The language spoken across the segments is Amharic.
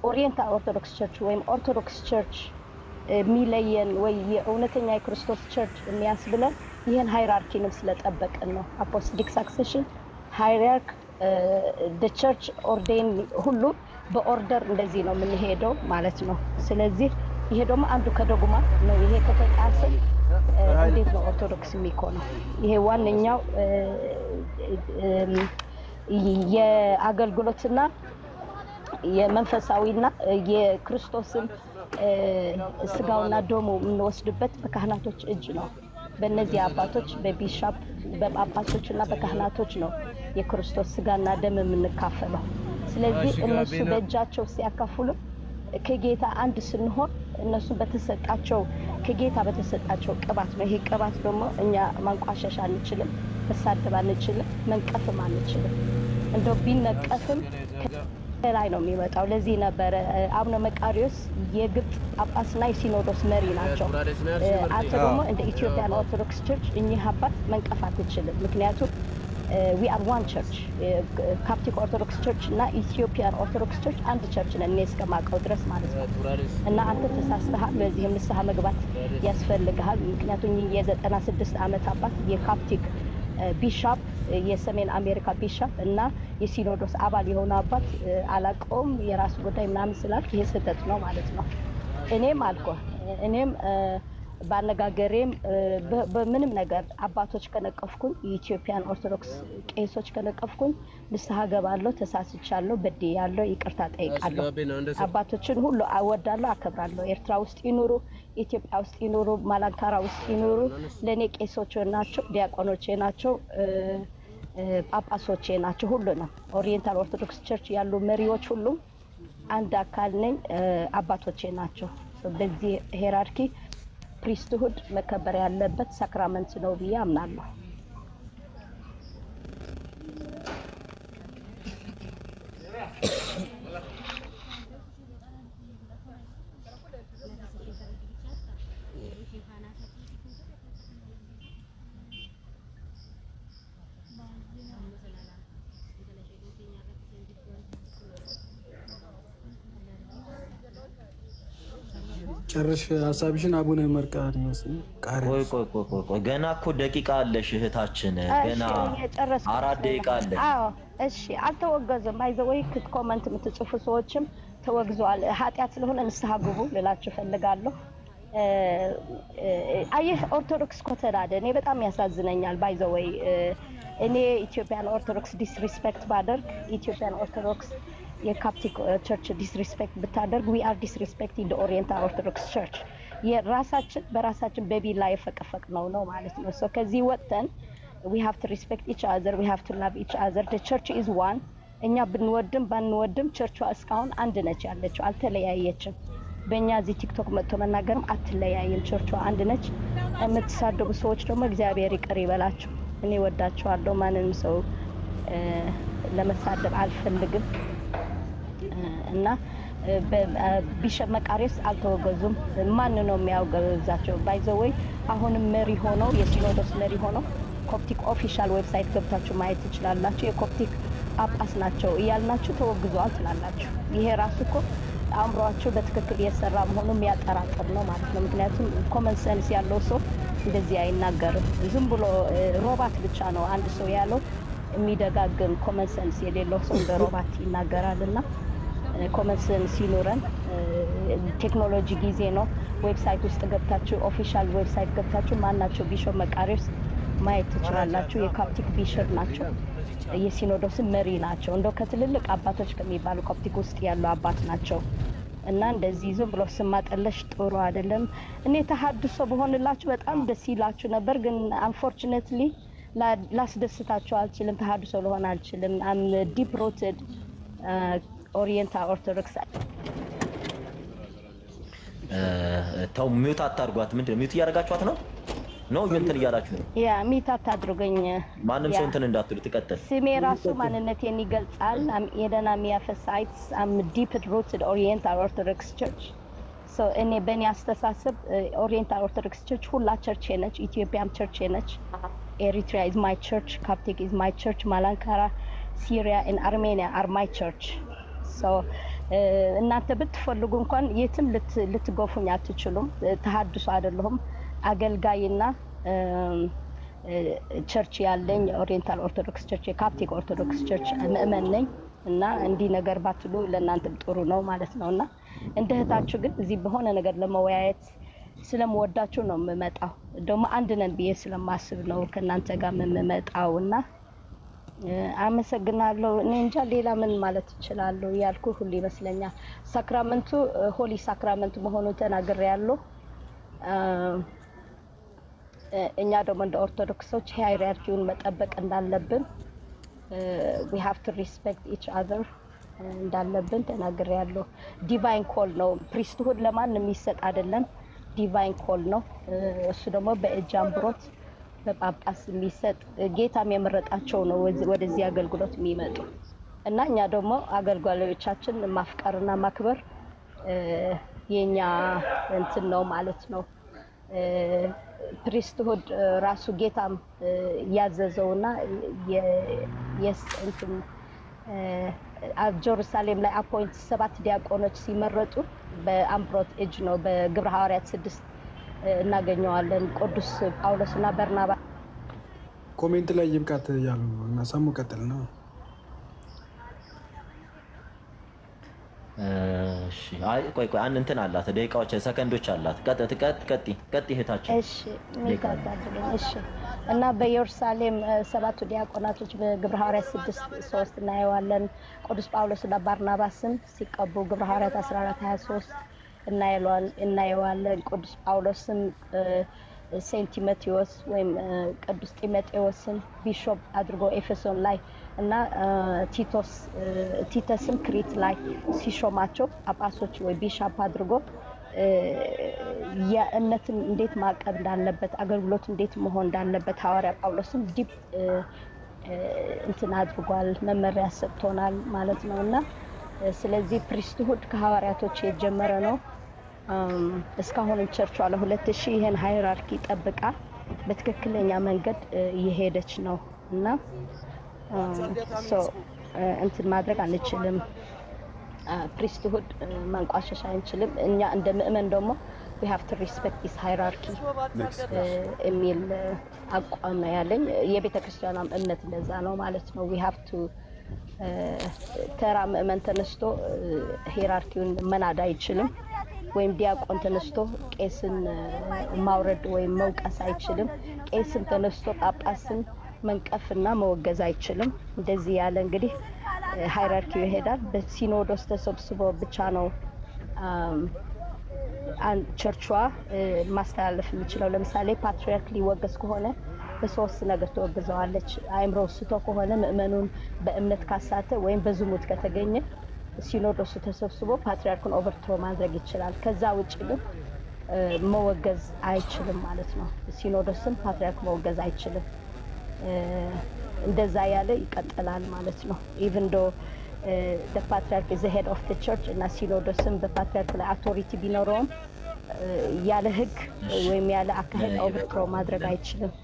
Oriental Orthodox Church ወይም Orthodox Church የሚለየን ወይ የእውነተኛ የክርስቶስ church የሚያስብለን ይህን hierarchy ንም ስለጠበቅን ነው። Apostolic succession hierarch church ordain ሁሉም በ order እንደዚህ ነው የምንሄደው ማለት ነው። ስለዚህ ይሄ ደግሞ አንዱ ከዶግማ ነው። ይሄ ከተጣሰ እንዴት ነው ኦርቶዶክስ የሚኮነው? ይሄ ዋነኛው የአገልግሎትና የመንፈሳዊና የክርስቶስን ስጋውና ደሙ የምንወስድበት በካህናቶች እጅ ነው። በእነዚህ አባቶች፣ በ bishop፣ በጳጳሶች እና በካህናቶች ነው የክርስቶስ ስጋና ደም የምንካፈለው። ስለዚህ እነሱ በእጃቸው ሲያካፍሉ ከጌታ አንድ ስንሆን እነሱ በተሰጣቸው፣ ከጌታ በተሰጣቸው ቅባት ነው። ይሄ ቅባት ደግሞ እኛ ማንቋሸሽ አንችልም፣ መሳደብ አንችልም፣ መንቀፍም አንችልም። እንደው ቢነቀፍም ከላይ ነው የሚመጣው። ለዚህ ነበረ አቡነ መቃሪዎስ የግብፅ ጳጳስና የሲኖዶስ መሪ ናቸው። አንተ ደግሞ እንደ Ethiopian Orthodox Church እኚህ አባት መንቀፍ አትችልም። ምክንያቱም we are one church። Coptic Orthodox Church እና Ethiopian Orthodox Church አንድ church ነን፣ እኔ እስከማውቀው ድረስ ማለት ነው። እና አንተ ተሳስተሃል፣ በዚህም ንስሐ መግባት ያስፈልግሃል። ምክንያቱም እኚህ የ96 ዓመት አባት፣ የ Coptic bishop፣ የሰሜን አሜሪካ bishop እና የሲኖዶስ አባል የሆኑ አባት አላውቀውም፣ የራሱ ጉዳይ ምናምን ስላልክ ይሄ ስህተት ነው ማለት ነው። እኔም አልኩ፣ እኔም በአነጋገሬም በምንም ነገር አባቶች ከነቀፍኩኝ፣ የ Ethiopian Orthodox ቄሶች ከነቀፍኩኝ ንስሐ ገባለሁ፣ ተሳስቻለሁ፣ በድያለሁ፣ ይቅርታ ጠይቃለሁ። አባቶችን ሁሉ እወዳለሁ፣ አከብራለሁ። ኤርትራ ውስጥ ይኑሩ፣ ኢትዮጵያ ውስጥ ይኑሩ፣ ማላንካራ ውስጥ ይኑሩ፣ ለእኔ ቄሶች ናቸው፣ ዲያቆኖቼ ናቸው፣ ጳጳሶቼ ናቸው። ሁሉንም Oriental Orthodox Church ያሉ መሪዎች ሁሉም አንድ አካል ነኝ፣ አባቶቼ ናቸው። በዚህ hierarchy priesthood መከበር ያለበት sacrament ነው ብዬ አምናለሁ። ጨርሽ ሀሳብሽን አቡነ መርቃሪዎስ። ቆይ ቆይ ቆይ ቆይ ቆይ፣ ገና እኮ ደቂቃ አለሽ እህታችን፣ ገና የጨረስኩ 4 ደቂቃ አለሽ። አዎ እሺ፣ አልተወገዘም። By the way comment የምትጽፉ ሰዎችም ተወግዘዋል። ኃጢአት ስለሆነ ንስሐ ግቡ ልላችሁ እፈልጋለሁ። አየህ፣ ኦርቶዶክስ ኮተዳደ እኔ በጣም ያሳዝነኛል። By the way እኔ Ethiopian Orthodox disrespect ባደርግ፣ Ethiopian Orthodox የ Coptic Church disrespect ብታደርግ we are disrespecting Oriental Orthodox Church። የራሳችን በራሳችን በቢላ የፈቀፈቅ ነው ነው ማለት ነው። So ከዚህ ወጥተን we have to respect each other, we have to love each other. The church is one። እኛ ብንወድም ባንወድም ቸርቿ እስካሁን አንድ ነች ያለችው፣ አልተለያየችም። በእኛ እዚህ ቲክቶክ መጥቶ መናገርም አትለያይም፣ ቸርቿ አንድ ነች። የምትሳደቡ ሰዎች ደግሞ እግዚአብሔር ይቅር ይበላችሁ። እኔ ወዳችኋለሁ። ማንንም ሰው ለመሳደብ አልፈልግም። እና bishop መቃሪዎስ አልተወገዙም። ማን ነው የሚያወገዛቸው? By the way አሁንም መሪ ሆነው፣ የሲኖዶስ መሪ ሆነው Coptic official website ገብታችሁ ማየት ትችላላችሁ። የኮፕቲክ ጳጳስ ናቸው እያልናችሁ ተወግዘዋል ትላላችሁ። ይሄ ራሱ እኮ አእምሯቸው በትክክል እየሰራ መሆኑ የሚያጠራጥር ነው ማለት ነው። ምክንያቱም common sense ያለው ሰው እንደዚህ አይናገርም። ዝም ብሎ ሮባት ብቻ ነው አንድ ሰው ያለው የሚደጋግም። Common sense የሌለው ሰው እንደ ሮባት ይናገራል። እና common sense ሲኖረን ቴክኖሎጂ ጊዜ ነው። Website ውስጥ ገብታችሁ፣ official website ገብታችሁ ማናቸው bishop መቃሪዎስ ማየት ትችላላችሁ። የ Coptic bishop ናቸው። የሲኖዶስን መሪ ናቸው። እንደው ከትልልቅ አባቶች ከሚባሉ ኮፕቲክ ውስጥ ያሉ አባት ናቸው። እና እንደዚህ ዝም ብሎ ስም ማጠለሽ ጥሩ አይደለም። እኔ ተሀድሶ በሆንላችሁ በጣም ደስ ይላችሁ ነበር፣ ግን unfortunately ላስደስታችሁ አልችልም። ተሀድሶ ልሆን አልችልም። I'm deep rooted Oriental Orthodox። ተው፣ mute አታርጓት። ምንድን ነው mute እያደረጋችኋት ነው? ነው እንትን እያላችሁ ነው? Yeah, mute አታድርገኝ። ማንም ሰው እንትን እንዳትሉ፣ ትቀጥል። ስሜ ራሱ ማንነቴን ይገልጻል። ኤደን Miaphysite። I'm deep rooted Oriental Orthodox Church። እኔ በእኔ አስተሳሰብ Oriental Orthodox Church ሁላ church ነች። ኢትዮጵያም church ነች። Eritrea is my church፣ Coptic is my church፣ Malankara፣ Syria and Armenia are my church። So እናንተ ብትፈልጉ እንኳን የትም ልትገፉኝ አትችሉም። ተሀድሶ አይደለሁም፣ አገልጋይና church ያለኝ Oriental Orthodox Church፣ የ Coptic Orthodox Church ምእመን ነኝ እና እንዲህ ነገር ባትሉ ለእናንተም ጥሩ ነው ማለት ነው። እና እንደ እህታችሁ ግን እዚህ በሆነ ነገር ለመወያየት ስለምወዳችሁ ነው የምመጣው። ደግሞ አንድ ነን ብዬ ስለማስብ ነው ከእናንተ ጋር የምመጣው እና አመሰግናለሁ። እኔ እንጃ ሌላ ምን ማለት እችላለሁ ያልኩ ሁሉ ይመስለኛል። Sacrament ኡ holy sacrament መሆኑን ተናግሬያለሁ። እኛ ደግሞ እንደ ኦርቶዶክሶች hierarchy ውን መጠበቅ እንዳለብን፣ we have to respect each other እንዳለብን ተናግሬያለሁ። Divine call ነው። Priesthood ለማንም የሚሰጥ አይደለም። Divine call ነው። እሱ ደግሞ በእጅ አንብሮት በጳጳስ የሚሰጥ፣ ጌታም የመረጣቸው ነው ወደዚህ አገልግሎት የሚመጡ። እና እኛ ደግሞ አገልጋዮቻችን ማፍቀርና ማክበር የኛ እንትን ነው ማለት ነው። Priesthood ራሱ ጌታም ያዘዘውና የስ እንትን ጀሩሳሌም ላይ appoint ሰባት ዲያቆኖች ሲመረጡ በአምብሮት እጅ ነው። በግብረ ሐዋርያት 6 እናገኘዋለን። ቅዱስ ጳውሎስ እና በርናባስ Comment ላይ ይብቃት እያሉ ነው እና ሰሙ ቀጥል ነው። እሺ፣ አይ ቆይ ቆይ፣ አንድ እንትን አላት፣ ደቂቃዎች ሰከንዶች አላት። ቀጥ ቀጥ ቀጥ ቀጥ እህታችን። እሺ፣ mute አታድርገኝ። እሺ፣ እና በኢየሩሳሌም ሰባቱ ዲያቆናቶች በግብረ ሐዋርያት 6:3 እናየዋለን። ቅዱስ ጳውሎስ እና ባርናባስን ሲቀቡ ግብረ ሐዋርያት 14 23 እናየዋለን። ቅዱስ ጳውሎስም Saint ጢሞቴዎስ ወይም ቅዱስ ጢሞቴዎስን bishop አድርጎ ኤፌሶን ላይ እና ቲቶስ ቲተስም ክሪት ላይ ሲሾማቸው ጳጳሶች ወይ bishop አድርጎ የእምነትን እንዴት ማቀብ እንዳለበት፣ አገልግሎት እንዴት መሆን እንዳለበት ሐዋርያ ጳውሎስም deep እንትን አድርጓል፣ መመሪያ ሰጥቶናል ማለት ነው። እና ስለዚህ priesthood ከሐዋርያቶች የጀመረ ነው። እስካሁንም ቸርቿ ለ2000 ይህን hierarchy ጠብቃ በትክክለኛ መንገድ እየሄደች ነው እና so እንትን ማድረግ አንችልም። Priesthood ማንቋሸሽ አንችልም። እኛ እንደ ምእመን ደግሞ we have to respect this hierarchy የሚል አቋም ነው ያለኝ። የቤተ ክርስቲያኗም እምነት እንደዛ ነው ማለት ነው። We have to ተራ ምእመን ተነስቶ hierarchy ውን መናድ አይችልም። ወይም ዲያቆን ተነስቶ ቄስን ማውረድ ወይም መውቀስ አይችልም። ቄስም ተነስቶ ጳጳስን መንቀፍና መወገዝ አይችልም። እንደዚህ ያለ እንግዲህ hierarchy ው ይሄዳል። በሲኖዶስ ተሰብስቦ ብቻ ነው ቸርቿ ማስተላለፍ የሚችለው። ለምሳሌ ፓትሪያርክ ሊወገዝ ከሆነ በሶስት ነገር ትወግዘዋለች። አእምሮ ስቶ ከሆነ፣ ምእመኑን በእምነት ካሳተ ወይም በዝሙት ከተገኘ ሲኖዶሱ ተሰብስቦ ፓትሪያርኩን overthrow ማድረግ ይችላል። ከዛ ውጭ ግን መወገዝ አይችልም ማለት ነው። ሲኖዶስም ፓትሪያርክ መወገዝ አይችልም። እንደዛ ያለ ይቀጥላል ማለት ነው። Even though patriarch the head of church እና ሲኖዶስም በፓትሪያርክ ላይ authority ቢኖረውም ያለ ሕግ ወይም ያለ አካሄድ overthrow ማድረግ አይችልም።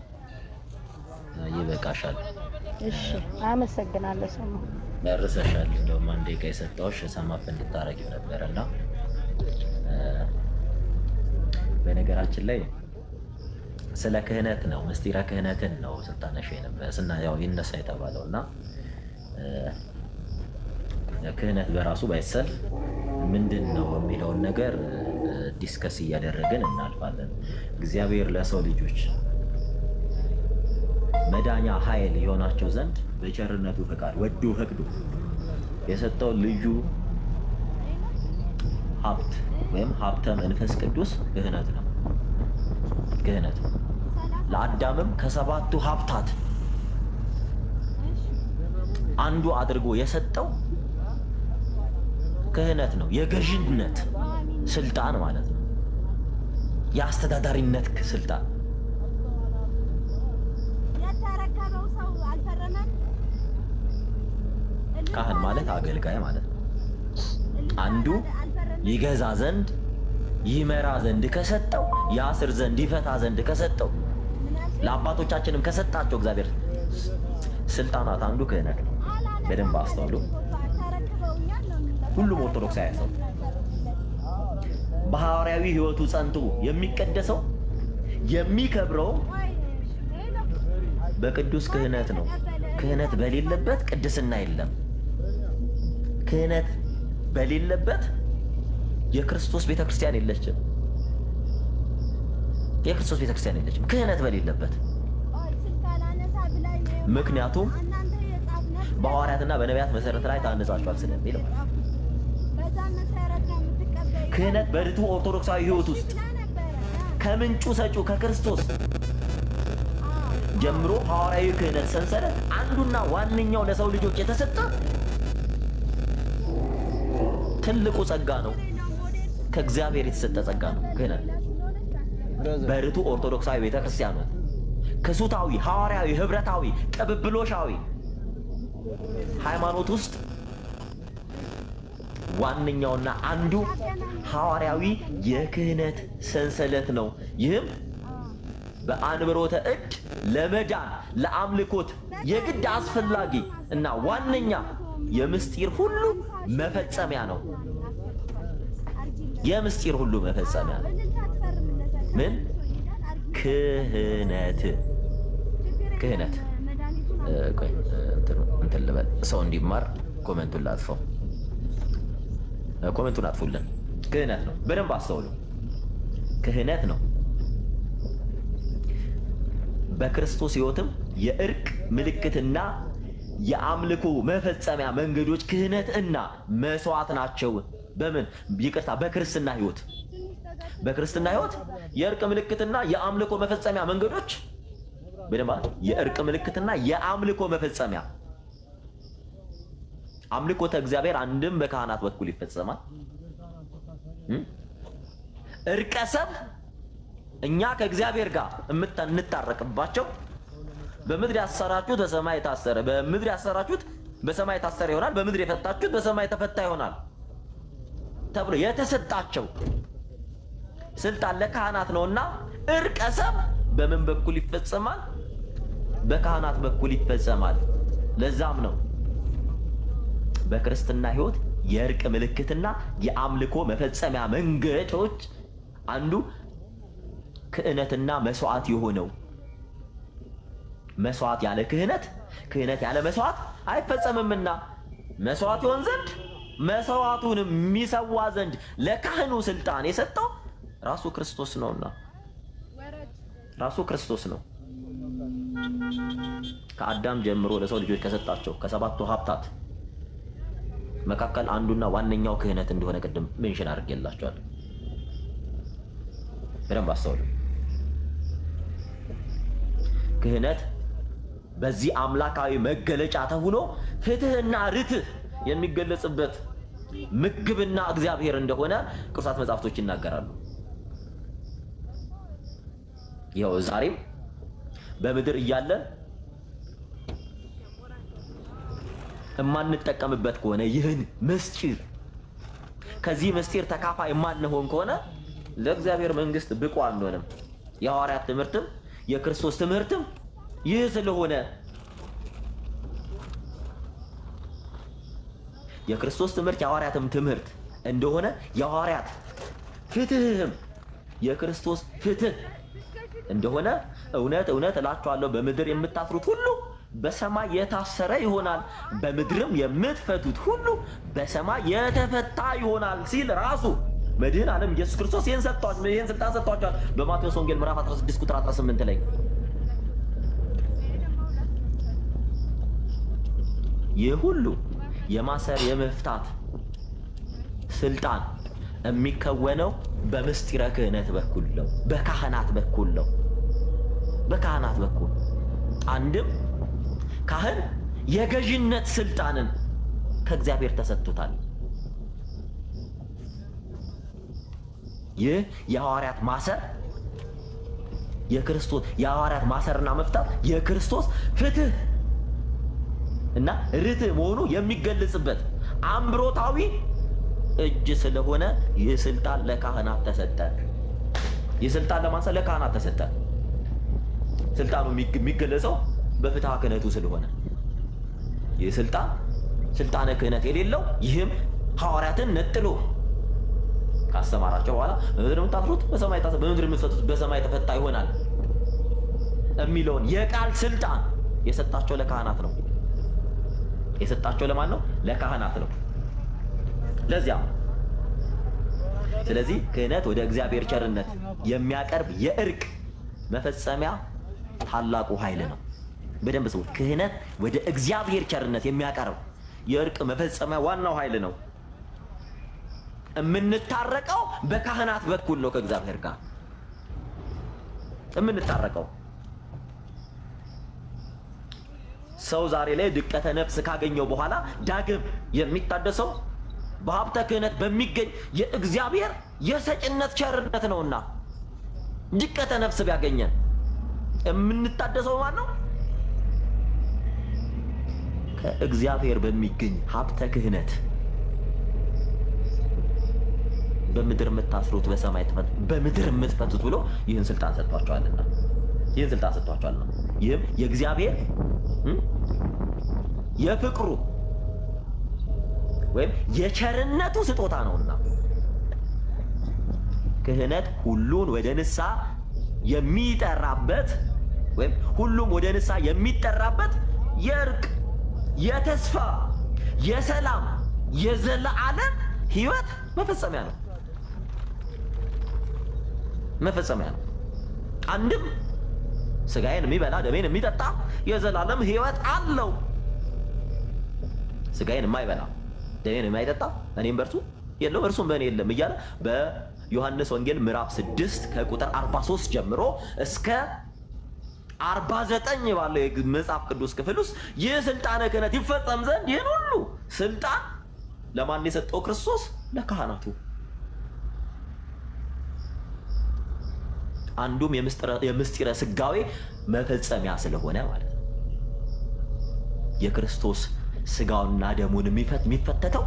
ይበቃሻል። እሺ፣ አመሰግናለሁ ሰሙ። ጨርሰሻል። እንደውም አንድ ደቂቃ የሰጠሁሽ sum up እንድታረጊው ነበረ። እና በነገራችን ላይ ስለ ክህነት ነው፣ ምስጢረ ክህነትን ነው ስታነሽ ስና ያው ይነሳ የተባለው። እና ክህነት በራሱ by itself ምንድን ነው የሚለውን ነገር discuss እያደረግን እናልፋለን። እግዚአብሔር ለሰው ልጆች መዳኛ ኃይል የሆናቸው ዘንድ በቸርነቱ ፈቃድ ወዶ ፈቅዶ የሰጠው ልዩ ሀብት ወይም ሀብተ መንፈስ ቅዱስ ክህነት ነው። ክህነት ነው። ለአዳምም ከሰባቱ ሀብታት አንዱ አድርጎ የሰጠው ክህነት ነው። የገዥነት ስልጣን ማለት ነው። የአስተዳዳሪነት ስልጣን። የተረከበው ሰው አልፈረመም። ካህን ማለት አገልጋይ ማለት ነው። አንዱ ይገዛ ዘንድ፣ ይመራ ዘንድ ከሰጠው፣ ያስር ዘንድ፣ ይፈታ ዘንድ ከሰጠው፣ ለአባቶቻችንም ከሰጣቸው እግዚአብሔር ስልጣናት አንዱ ክህነት ነው። በደንብ አስተውሉ። ተረክበውኛል ነው የሚለው። ሁሉም ኦርቶዶክሳዊ ሰው በሐዋርያዊ ሕይወቱ ጸንቶ የሚቀደሰው የሚከብረው በቅዱስ ክህነት ነው። ክህነት በሌለበት ቅድስና የለም። ክህነት በሌለበት የክርስቶስ ቤተክርስቲያን የለችም። የክርስቶስ ቤተክርስቲያን የለችም ክህነት በሌለበት። ምክንያቱም በሐዋርያትና በነቢያት መሰረት ላይ ታንጻችኋል ስለሚል ማለት ነው። ክህነት በርቱዕ ኦርቶዶክሳዊ ሕይወት ውስጥ ከምንጩ ሰጪው ከክርስቶስ ጀምሮ ሐዋርያዊ ክህነት ሰንሰለት አንዱና ዋነኛው ለሰው ልጆች የተሰጠ ትልቁ ጸጋ ነው። ከእግዚአብሔር የተሰጠ ጸጋ ነው ክህነት በርቱዕ ኦርቶዶክሳዊ ቤተክርስቲያን ክሱታዊ፣ ሐዋርያዊ፣ ህብረታዊ፣ ቅብብሎሻዊ ሃይማኖት ውስጥ ዋነኛውና አንዱ ሐዋርያዊ የክህነት ሰንሰለት ነው። ይህም በአንብሮተ እድ ለመዳን ለአምልኮት የግድ አስፈላጊ እና ዋነኛ የምስጢር ሁሉ መፈጸሚያ ነው። የምስጢር ሁሉ መፈጸሚያ ነው። ምን ክህነት ክህነት እንትን ልበል፣ ሰው እንዲማር comment ኡን ላጥፈው። comment ኡን አጥፉልን። ክህነት ነው። በደንብ አስተውሉ። ክህነት ነው። በክርስቶስ ሕይወትም የእርቅ ምልክትና የአምልኮ መፈጸሚያ መንገዶች ክህነት እና መስዋዕት ናቸው። በምን ይቅርታ፣ በክርስትና ሕይወት በክርስትና ሕይወት የእርቅ ምልክትና የአምልኮ መፈጸሚያ መንገዶች በደንብ የእርቅ ምልክትና የአምልኮ መፈጸሚያ አምልኮተ እግዚአብሔር አንድም በካህናት በኩል ይፈጸማል። እርቀ ሰብ እኛ ከእግዚአብሔር ጋር እንታረቅባቸው በምድር ያሰራችሁት በሰማይ የታሰረ በምድር ያሰራችሁት በሰማይ የታሰረ ይሆናል፣ በምድር የፈታችሁት በሰማይ የተፈታ ይሆናል ተብሎ የተሰጣቸው ስልጣን ለካህናት ነውና እርቀ ሰብ በምን በኩል ይፈጸማል? በካህናት በኩል ይፈጸማል። ለዛም ነው በክርስትና ሕይወት የእርቅ ምልክትና የአምልኮ መፈጸሚያ መንገዶች አንዱ ክህነትና መስዋዕት የሆነው። መስዋዕት ያለ ክህነት፣ ክህነት ያለ መስዋዕት አይፈጸምምና መስዋዕት ይሆን ዘንድ መስዋዕቱንም የሚሰዋ ዘንድ ለካህኑ ስልጣን የሰጠው ራሱ ክርስቶስ ነውና ራሱ ክርስቶስ ነው። ከአዳም ጀምሮ ለሰው ልጆች ከሰጣቸው ከሰባቱ ሀብታት መካከል አንዱና ዋነኛው ክህነት እንደሆነ ቅድም mention አድርጌላቸዋለሁ። በደንብ አስተውሉ። ክህነት በዚህ አምላካዊ መገለጫ ተሆኖ ፍትህና ርትህ የሚገለጽበት ምግብና እግዚአብሔር እንደሆነ ቅዱሳት መጻሕፍቶች ይናገራሉ። ይኸው ዛሬም በምድር እያለን የማንጠቀምበት ከሆነ ይህን ምስጢር ከዚህ ምስጢር ተካፋይ የማንሆን ከሆነ ለእግዚአብሔር መንግስት ብቁ አንሆንም። የሐዋርያት ትምህርትም የክርስቶስ ትምህርትም ይህ ስለሆነ የክርስቶስ ትምህርት የሐዋርያትም ትምህርት እንደሆነ የሐዋርያት ፍትህም የክርስቶስ ፍትህ እንደሆነ እውነት እውነት እላችኋለሁ በምድር የምታስሩት ሁሉ በሰማይ የታሰረ ይሆናል፣ በምድርም የምትፈቱት ሁሉ በሰማይ የተፈታ ይሆናል ሲል ራሱ መድህን ዓለም ኢየሱስ ክርስቶስ ይህን ስልጣን ሰጥቷቸዋል። በማቴዎስ ወንጌል ምዕራፍ 16 ቁጥር 18 ላይ ይህ ሁሉ የማሰር የመፍታት ስልጣን የሚከወነው በምስጢረ ክህነት በኩል ነው፣ በካህናት በኩል ነው። በካህናት በኩል አንድም ካህን የገዥነት ስልጣንን ከእግዚአብሔር ተሰጥቶታል። ይህ የሐዋርያት ማሰር የክርስቶስ የሐዋርያት ማሰርና መፍታት የክርስቶስ ፍትህ እና ርትዕ መሆኑ የሚገለጽበት አምብሮታዊ እጅ ስለሆነ ይህ ስልጣን ለካህናት ተሰጠ። ይህ ስልጣን ለማንሳት ለካህናት ተሰጠ። ስልጣኑ የሚገለጸው በፍትሐ ክህነቱ ስለሆነ ይህ ስልጣን ስልጣነ ክህነት የሌለው ይህም ሐዋርያትን ነጥሎ ካስተማራቸው በኋላ በምድር የምታስሩት በሰማይ ታሰረ፣ በምድር የምትፈቱት በሰማይ ተፈታ ይሆናል የሚለውን የቃል ስልጣን የሰጣቸው ለካህናት ነው። የሰጣቸው ለማን ነው? ለካህናት ነው። ለዚያም ስለዚህ ክህነት ወደ እግዚአብሔር ቸርነት የሚያቀርብ የእርቅ መፈጸሚያ ታላቁ ኃይል ነው። በደንብ ስሙ። ክህነት ወደ እግዚአብሔር ቸርነት የሚያቀርብ የእርቅ መፈጸሚያ ዋናው ኃይል ነው። የምንታረቀው በካህናት በኩል ነው ከእግዚአብሔር ጋር የምንታረቀው። ሰው ዛሬ ላይ ድቀተ ነፍስ ካገኘው በኋላ ዳግም የሚታደሰው በሀብተ ክህነት በሚገኝ የእግዚአብሔር የሰጭነት ቸርነት ነውና ድቀተ ነፍስ ቢያገኘን የምንታደሰው ማን ነው? ከእግዚአብሔር በሚገኝ ሀብተ ክህነት። በምድር የምታስሩት በሰማይ በምድር የምትፈቱት ብሎ ይህን ስልጣን ሰጥቷቸዋልና ይህን ስልጣን ሰጥቷቸዋልና ይህም የእግዚአብሔር የፍቅሩ ወይም የቸርነቱ ስጦታ ነውና ክህነት ሁሉን ወደ ንስሐ የሚጠራበት ወይም ሁሉም ወደ ንስሐ የሚጠራበት የእርቅ፣ የተስፋ፣ የሰላም፣ የዘላለም ሕይወት መፈጸሚያ ነው መፈጸሚያ ነው። አንድም ስጋዬን የሚበላ ደሜን የሚጠጣ የዘላለም ሕይወት አለው። ስጋዬን የማይበላ ደሜን የማይጠጣ እኔም በእርሱ የለውም እርሱም በእኔ የለም እያለ በዮሐንስ ወንጌል ምዕራፍ 6 ከቁጥር 43 ጀምሮ እስከ 49 ባለው የመጽሐፍ ቅዱስ ክፍል ውስጥ ይህ ስልጣነ ክህነት ይፈጸም ዘንድ ይህን ሁሉ ስልጣን ለማን የሰጠው ክርስቶስ? ለካህናቱ። አንዱም የምስጢረ ስጋዌ መፈጸሚያ ስለሆነ ማለት ነው። የክርስቶስ ስጋውና ደሙን የሚፈተተው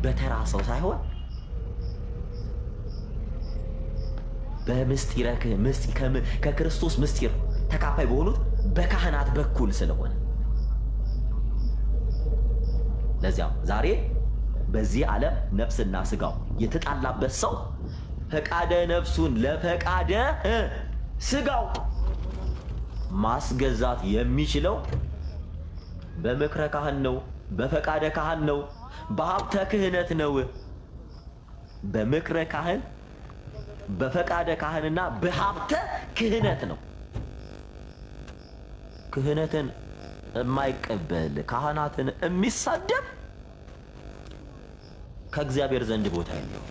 በተራ ሰው ሳይሆን በምስጢረ ከክርስቶስ ምስጢር ተካፋይ በሆኑት በካህናት በኩል ስለሆነ ለዚያም ዛሬ በዚህ ዓለም ነፍስና ስጋው የተጣላበት ሰው ፈቃደ ነፍሱን ለፈቃደ ስጋው ማስገዛት የሚችለው በምክረ ካህን ነው፣ በፈቃደ ካህን ነው፣ በሀብተ ክህነት ነው። በምክረ ካህን፣ በፈቃደ ካህንና በሀብተ ክህነት ነው። ክህነትን የማይቀበል ካህናትን የሚሳደብ ከእግዚአብሔር ዘንድ ቦታ የለውም።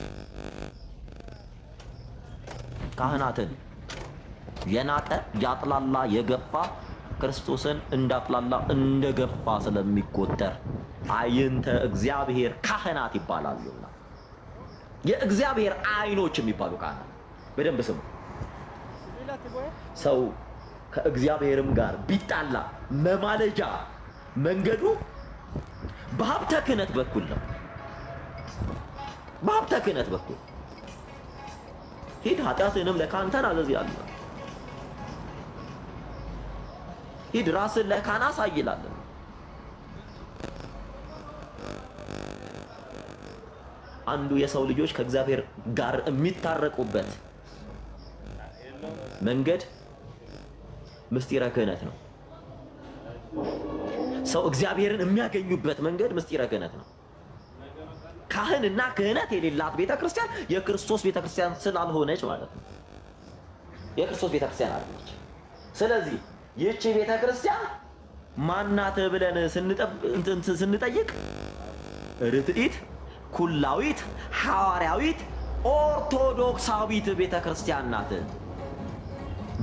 ካህናትን የናቀ፣ ያጥላላ፣ የገፋ ክርስቶስን እንዳጥላላ እንደገፋ ስለሚቆጠር አይንተ እግዚአብሔር ካህናት ይባላሉና የእግዚአብሔር አይኖች የሚባሉ ካህናት በደንብ ስሙ። ሰው ከእግዚአብሔርም ጋር ቢጣላ መማለጃ መንገዱ በሀብተ ክህነት በኩል ነው። በሀብተ ክህነት በኩል ሂድ ኃጢአትህንም ለካህን ተናዘዝ ይላል። ሂድ ራስን ለካህን አሳይ ይላል። አንዱ የሰው ልጆች ከእግዚአብሔር ጋር የሚታረቁበት መንገድ ምስጢረ ክህነት ነው። ሰው እግዚአብሔርን የሚያገኙበት መንገድ ምስጢረ ክህነት ነው። ካህንና ክህነት የሌላት ቤተክርስቲያን የክርስቶስ ቤተክርስቲያን ስላልሆነች ማለት ነው። የክርስቶስ ቤተክርስቲያን አለች። ስለዚህ ይህቺ ቤተክርስቲያን ማናት ብለን ስንጠይቅ ርትዒት፣ ኩላዊት፣ ሐዋርያዊት፣ ኦርቶዶክሳዊት ቤተክርስቲያን ናት።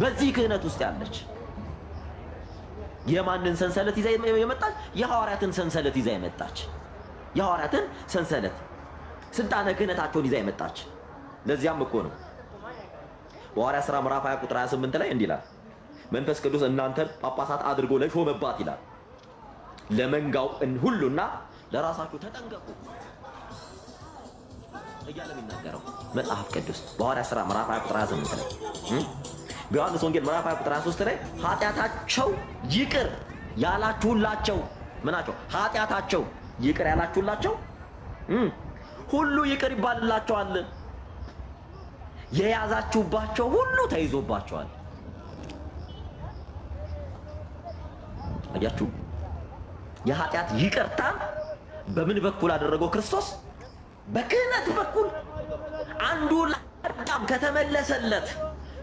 በዚህ ክህነት ውስጥ ያለች የማንን ሰንሰለት ይዛ የመጣች? የሐዋርያትን ሰንሰለት ይዛ የመጣች፣ የሐዋርያትን ሰንሰለት ስልጣነ ክህነታቸውን ይዛ የመጣች። ለዚያም እኮ ነው በሐዋርያት ሥራ ምዕራፍ 20 ቁጥር 28 ላይ እንዲህ ይላል፣ መንፈስ ቅዱስ እናንተን ጳጳሳት አድርጎ ለሾመባት ይላል፣ ለመንጋው ሁሉና ለራሳችሁ ተጠንቀቁ እያለ የሚናገረው መጽሐፍ ቅዱስ በሐዋርያት ሥራ ምዕራፍ 20 ቁጥር 28 ላይ። በዮሐንስ ወንጌል ምዕራፍ 20 ቁጥር 23 ላይ ኃጢአታቸው ይቅር ያላችሁላቸው ምናቸው? ኃጢአታቸው ይቅር ያላችሁላቸው ሁሉ ይቅር ይባልላቸዋል። የያዛችሁባቸው ሁሉ ተይዞባቸዋል። አያችሁ፣ የኃጢአት ይቅርታን በምን በኩል አደረገው ክርስቶስ? በክህነት በኩል። አንዱ ለአዳም ከተመለሰለት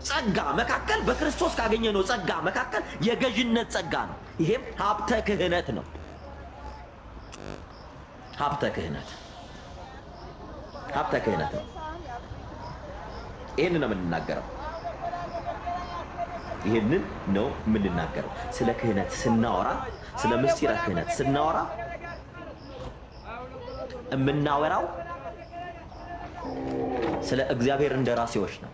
ጸጋ መካከል፣ በክርስቶስ ካገኘነው ጸጋ መካከል የገዥነት ጸጋ ነው። ይሄም ሀብተ ክህነት ነው። ሀብተ ክህነት፣ ሀብተ ክህነት ነው። ይህንን ነው የምንናገረው። ይህንን ነው የምንናገረው። ስለ ክህነት ስናወራ፣ ስለ ምስጢረ ክህነት ስናወራ የምናወራው ስለ እግዚአብሔር እንደራሴዎች ነው።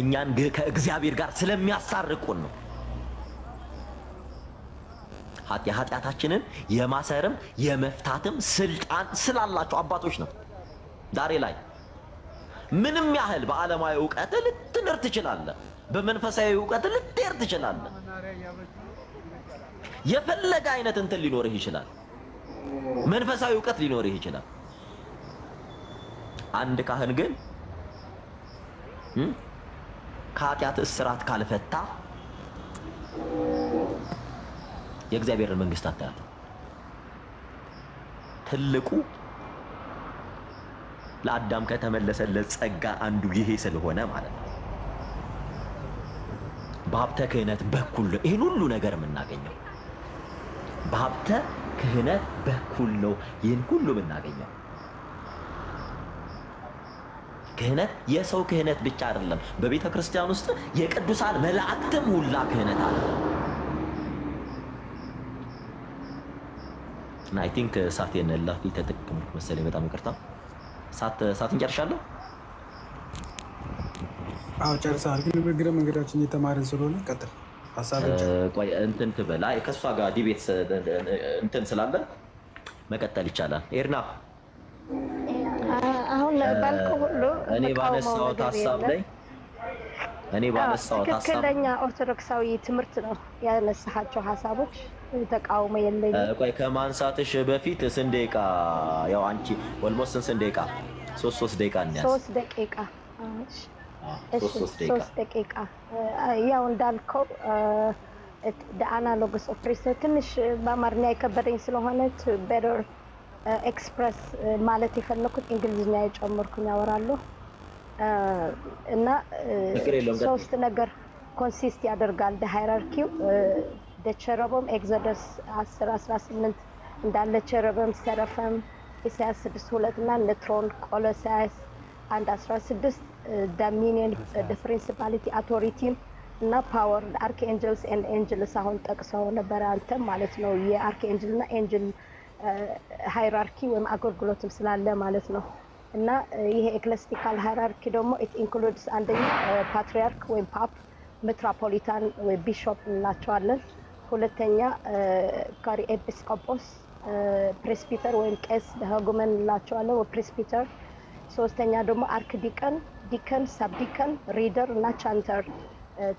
እኛን ከእግዚአብሔር ጋር ስለሚያሳርቁን ነው። የኃጢአታችንን የማሰርም የመፍታትም ስልጣን ስላላቸው አባቶች ነው። ዛሬ ላይ ምንም ያህል በዓለማዊ እውቀት ልትንር ትችላለህ። በመንፈሳዊ እውቀት ልትሄድ ትችላለህ። የፈለገ አይነት እንትን ሊኖርህ ይችላል። መንፈሳዊ እውቀት ሊኖርህ ይችላል። አንድ ካህን ግን ከኃጢአት እስራት ካልፈታ የእግዚአብሔርን መንግስት አታያትም። ትልቁ ለአዳም ከተመለሰለት ጸጋ አንዱ ይሄ ስለሆነ ማለት ነው። በሀብተ ክህነት በኩል ነው ይህን ሁሉ ነገር የምናገኘው። በሀብተ ክህነት በኩል ነው ይህን ሁሉ የምናገኘው። ክህነት የሰው ክህነት ብቻ አይደለም። በቤተ ክርስቲያን ውስጥ የቅዱሳን መላእክትም ሁላ ክህነት አለ። እና I think ሰዓቴን ላፊ ተጠቀምኩ መሰለኝ። በጣም ይቅርታ። ሰዓትን ጨርሻለሁ። አዎ ጨርሰሃል። ግን እግረ መንገዳችን እየተማርን ስለሆነ ቀጥል። ሀሳብን ቆይ እንትን ትበላ ከእሷ ጋር debate እንትን ስላለ መቀጠል ይቻላል። ኤርና፣ አሁን ባልከው ሁሉ እኔ የምቃወመው ባነሳሁት ነገር ሀሳብ የለም። ላይ እኔ ባነሳሁት ሀሳብ ትክክለኛ ኦርቶዶክሳዊ ትምህርት ነው ያነሳሃቸው ሀሳቦች፣ ተቃውሞ የለኝም። ቆይ፣ ከማንሳትሽ በፊት ስንት ደቂቃ፣ ያው አንቺ almost ስንት ደቂቃ፣ 3 3 ደቂቃ እንያዝ። 3 ደቂቃ፣ እሺ። እሺ። 3 3 ደቂቃ። 3 ደቂቃ። ያው እንዳልከው analogues of priesthood ትንሽ በአማርኛ የከበደኝ ስለሆነ better express ማለት የፈለኩት እንግሊዝኛ የጨመርኩኝ ያወራለሁ እና ችግር የለውም፣ ቀጥይ። ሶስት ነገር consist ያደርጋል hierarchy ው። Cherubim Exodus 10 18 እንዳለ cherubim፣ seraphim ኢሳያስ 6 2 እና እነ throne ቆሎሳያስ 1 16፣ dominion፣ principality፣ authority እና power፣ archangels and angels አሁን ጠቅሰው ነበረ አንተም ማለት ነው። የ archangel እና angel hierarchy ወይም አገልግሎትም ስላለ ማለት ነው። እና ይሄ ecclesiastical hierarchy ደግሞ it includes አንደኛ ፓትሪያርክ ወይም pope፣ metropolitan ወይ bishop እንላቸዋለን። ሁለተኛ ካሪ ኤጲስቆጶስ፣ presbyter ወይም ቄስ hegumen እንላቸዋለን ወይ presbyter። ሶስተኛ ደግሞ archdeacon፣ deacon፣ subdeacon፣ reader እና chanter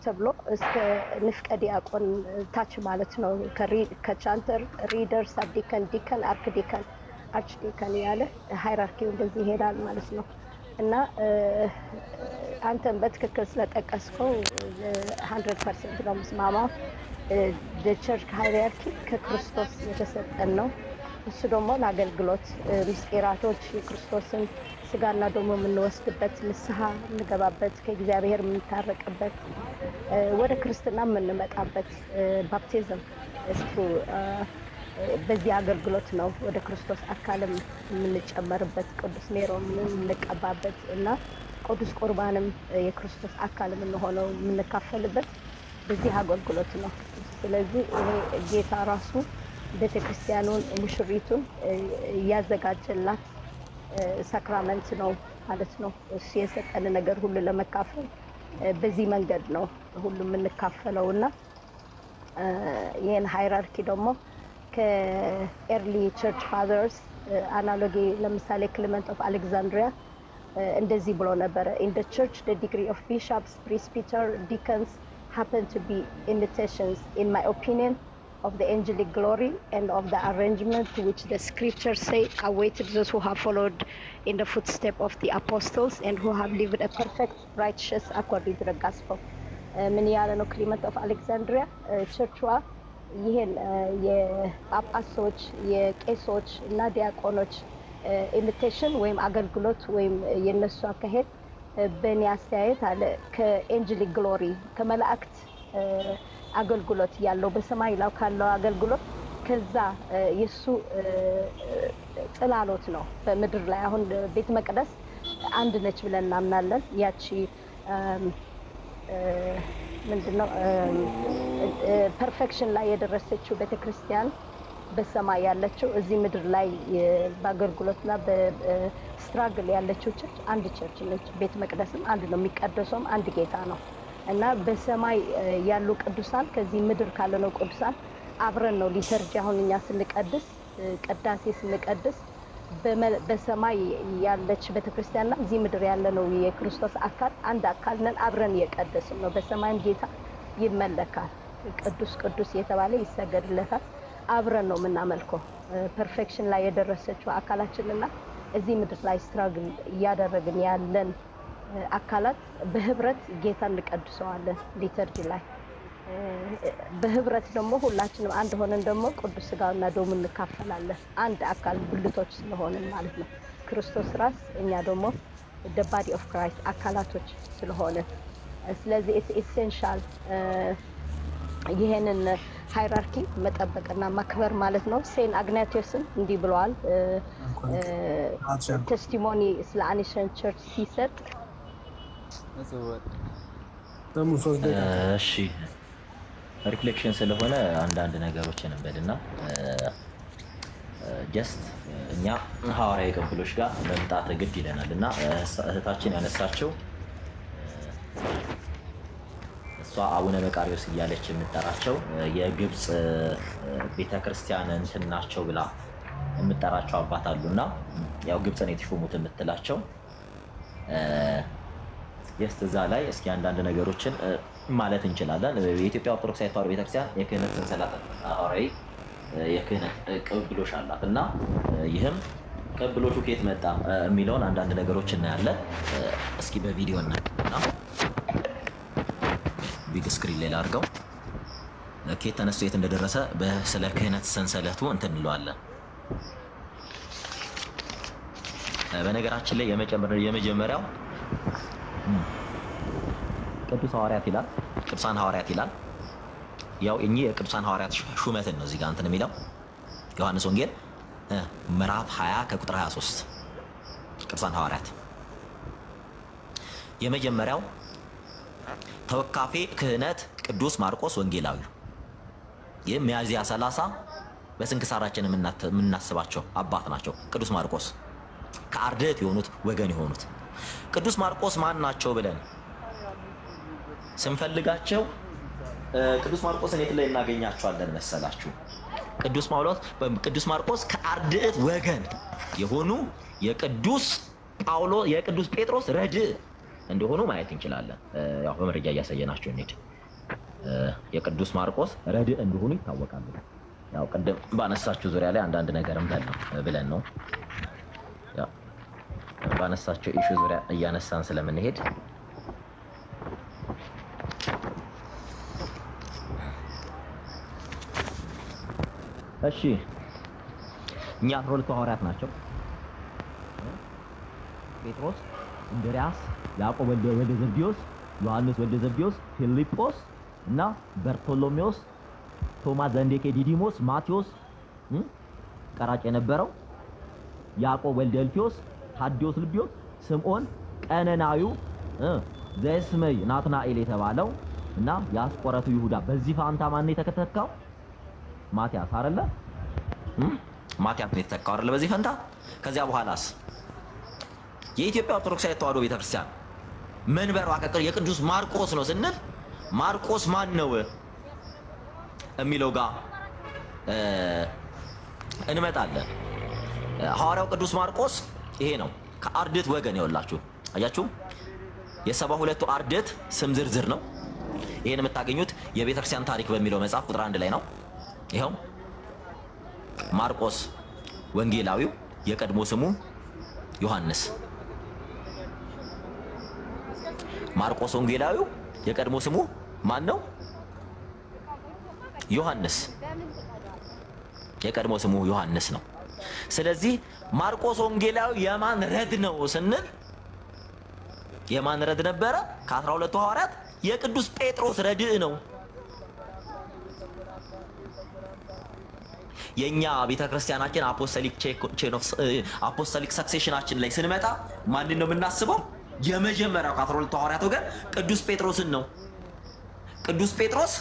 ተብሎ እስከ ንፍቀ ዲያቆን ታች ማለት ነው። ከ chanter፣ reader፣ subdeacon፣ deacon፣ archdeacon፣ archdeacon ያለ hierarchy ው እንደዚህ ይሄዳል ማለት ነው። እና አንተን በትክክል ስለጠቀስከው 100% ነው የምስማማው። Church hierarchy ከክርስቶስ የተሰጠን ነው። እሱ ደግሞ ለአገልግሎት ምስጢራቶች፣ የክርስቶስን ስጋና ደሙ የምንወስድበት፣ ንስሐ የምንገባበት፣ ከእግዚአብሔር የምንታረቅበት፣ ወደ ክርስትና የምንመጣበት baptism እሱ በዚህ አገልግሎት ነው። ወደ ክርስቶስ አካልም የምንጨመርበት፣ ቅዱስ ሜሮን የምንቀባበት እና ቅዱስ ቁርባንም የክርስቶስ አካል የምንሆነው የምንካፈልበት በዚህ አገልግሎት ነው። ስለዚህ ይሄ ጌታ ራሱ ቤተ ክርስቲያኑን ሙሽሪቱን እያዘጋጀላት sacrament ነው ማለት ነው። እሱ የሰጠን ነገር ሁሉ ለመካፈል በዚህ መንገድ ነው ሁሉ የምንካፈለው። እና ይህን hierarchy ደግሞ ከ early church fathers analogy ለምሳሌ Clement of Alexandria እንደዚህ ብሎ ነበረ፦ "In the church the degree of bishops, presbyter, deacons happen to be imitations. In my opinion, of the angelic glory and of the arrangement which the scriptures say awaited those who have followed in the footstep of the apostles and who have lived a perfect righteous according to the gospel። ምን ያለ ነው Clement of Alexandria? Church ዋ ይህን የጳጳሶች፣ የቄሶች እና ዲያቆኖች imitation ወይም አገልግሎት ወይም የነሱ አካሄድ በእኔ አስተያየት አለ ከ angelic glory፣ ከመላእክት አገልግሎት ያለው፣ በሰማይ ላይ ካለው አገልግሎት ከዛ የእሱ ጽላሎት ነው። በምድር ላይ አሁን ቤተ መቅደስ አንድ ነች ብለን እናምናለን። ያቺ ምንድነው perfection ላይ የደረሰችው ቤተክርስቲያን በሰማይ ያለችው፣ እዚህ ምድር ላይ በአገልግሎትና በ struggle ያለችው church አንድ church ነች። ቤተ መቅደስም አንድ ነው፣ የሚቀደሰውም አንድ ጌታ ነው እና በሰማይ ያሉ ቅዱሳን ከዚህ ምድር ካለነው ቅዱሳን አብረን ነው liturgy። አሁን እኛ ስንቀድስ፣ ቅዳሴ ስንቀድስ በሰማይ ያለች ቤተክርስቲያንና እዚህ ምድር ያለነው የክርስቶስ አካል አንድ አካል ነን። አብረን እየቀደስን ነው። በሰማይም ጌታ ይመለካል። ቅዱስ ቅዱስ የተባለ ይሰገድለታል። አብረን ነው የምናመልከው። Perfection ላይ የደረሰችው አካላችንና እዚህ ምድር ላይ struggle እያደረግን ያለን አካላት በህብረት ጌታ እንቀድሰዋለን liturgy ላይ። በህብረት ደግሞ ሁላችንም አንድ ሆነን ደግሞ ቅዱስ ስጋውና ደሙ እንካፈላለን። አንድ አካል ብልቶች ስለሆንን ማለት ነው። ክርስቶስ ራስ፣ እኛ ደግሞ the body of Christ አካላቶች ስለሆንን፣ ስለዚህ essential ይሄንን hierarchy መጠበቅና ማክበር ማለት ነው። Saint አግናቲዮስም እንዲህ ብለዋል። Testimony ስለ ancient church ሲሰጥ። ደግሞ 3 ደቂቃ። እሺ፣ reflection ስለሆነ አንዳንድ ነገሮችን እንበልና just እኛ ሐዋርያዊ ቅብብሎች ጋር መምጣት ግድ ይለናል እና እህታችን ያነሳችው፣ እሷ አቡነ መቃሪዎስ እያለች የምጠራቸው የግብፅ ቤተክርስቲያን እንትን ናቸው ብላ የምጠራቸው አባት አሉ እና ያው ግብፅን የተሾሙት የምትላቸው just እዛ ላይ እስኪ አንዳንድ ነገሮችን ማለት እንችላለን። የኢትዮጵያ ኦርቶዶክስ ተዋሕዶ ቤተክርስቲያን የክህነት ሰንሰለት ሐዋርያዊ የክህነት ቅብብሎሽ አላት እና ይህም ቅብብሎሹ ከየት መጣ የሚለውን አንዳንድ ነገሮች እናያለን። እስኪ በቪዲዮ እና big screen ላይ ላድርገው። ከየት ተነስቶ የት እንደደረሰ ስለ ክህነት ሰንሰለቱ እንትን እንለዋለን። በነገራችን ላይ የመጀመሪያው ቅዱስ ሐዋርያት ይላል፣ ቅዱሳን ሐዋርያት ይላል። ያው እኚህ የቅዱሳን ሐዋርያት ሹመትን ነው እዚህ ጋር እንትን የሚለው። ዮሐንስ ወንጌል ምዕራፍ 20 ከቁጥር 23 ቅዱሳን ሐዋርያት። የመጀመሪያው ተወካፌ ክህነት ቅዱስ ማርቆስ ወንጌላዊው፣ ይህም ሚያዝያ 30 በስንክሳራችን የምናስባቸው አባት ናቸው። ቅዱስ ማርቆስ ከአርድእት የሆኑት ወገን የሆኑት ቅዱስ ማርቆስ ማን ናቸው ብለን ስንፈልጋቸው ቅዱስ ማርቆስን የት ላይ እናገኛቸዋለን መሰላችሁ? ቅዱስ ጳውሎስ፣ ቅዱስ ማርቆስ ከአርድእት ወገን የሆኑ የቅዱስ ጳውሎስ፣ የቅዱስ ጴጥሮስ ረድእ እንደሆኑ ማየት እንችላለን። ያው በመረጃ እያሳየናቸው እንሂድ። የቅዱስ ማርቆስ ረድእ እንደሆኑ ይታወቃሉ። ያው ቅድም ባነሳችሁ ዙሪያ ላይ አንዳንድ ነገር ብለን ነው፣ ያው ባነሳቸው issue ዙሪያ እያነሳን ስለምንሄድ። እሺ፣ እኛ 12ቱ ሐዋርያት ናቸው። ጴጥሮስ፣ እንድርያስ፣ ያዕቆብ ወልደ ዘብዴዎስ፣ ዮሐንስ ወልደ ዘብዴዎስ፣ ፊልጶስ እና በርቶሎሜዎስ፣ ቶማስ ዘንዴኬ ዲዲሞስ፣ ማቴዎስ ቀራጭ የነበረው፣ ያዕቆብ ወልደ እልፍዮስ፣ ታዲዮስ ልብዮስ፣ ስምዖን ቀነናዊው ዘስመይ ናትናኤል የተባለው እና የአስቆረቱ ይሁዳ። በዚህ ፋንታ ማን የተተካው? ማቲያስ አይደለ? ማቲያስ ነው የተተካው አይደለ? በዚህ ፈንታ ከዚያ በኋላስ የኢትዮጵያ ኦርቶዶክሳዊት ተዋሕዶ ቤተክርስቲያን መንበሯ የቅዱስ ማርቆስ ነው ስንል ማርቆስ ማን ነው የሚለው ጋር እንመጣለን። ሐዋርያው ቅዱስ ማርቆስ ይሄ ነው፣ ከአርድእት ወገን ይወላችሁ አያችሁ፣ የ72ቱ አርድእት ስም ዝርዝር ነው። ይሄን የምታገኙት የቤተክርስቲያን ታሪክ በሚለው መጽሐፍ ቁጥር 1 ላይ ነው። ይኸው ማርቆስ ወንጌላዊው የቀድሞ ስሙ ዮሐንስ። ማርቆስ ወንጌላዊው የቀድሞ ስሙ ማን ነው? ዮሐንስ። የቀድሞ ስሙ ዮሐንስ ነው። ስለዚህ ማርቆስ ወንጌላዊ የማን ረድ ነው ስንል የማን ረድ ነበረ? ከ12ቱ ሐዋርያት የቅዱስ ጴጥሮስ ረድእ ነው። የኛ ቤተክርስቲያናችን apostolic succession ኣችን ላይ ስንመጣ ማንን ነው የምናስበው? የመጀመሪያው ከ12ቱ ሐዋርያት ወገን ቅዱስ ጴጥሮስን ነው። ቅዱስ ጴጥሮስ